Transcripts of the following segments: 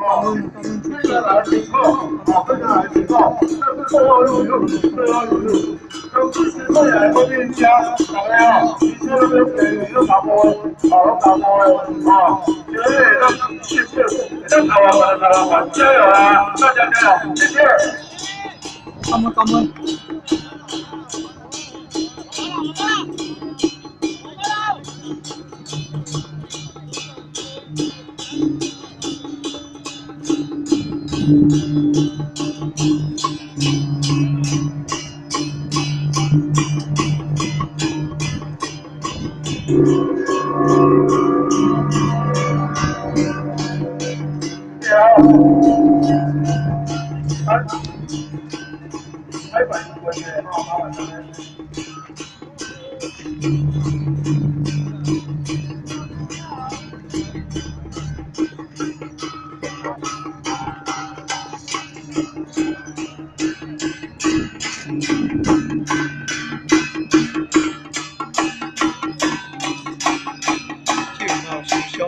非常來辛苦，哦，非常來辛苦，這是最後一路，最後一路，有支持未來的店家，大家哦，一切都不用便宜，都搞過，好，都搞過，哦，絕對都謝謝，都搞完了，搞完了，加油啊！大家加油，謝謝。感恩感恩。笑鬧時尚。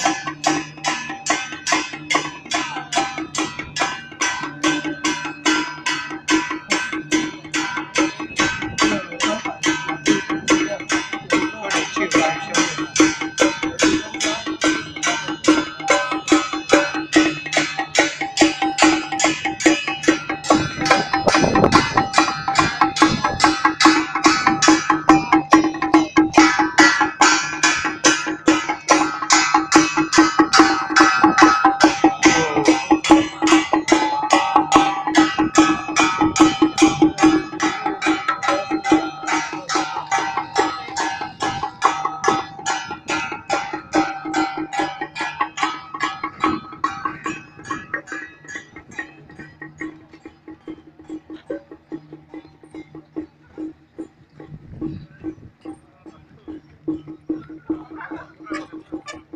可能笑鬧時尚。哦。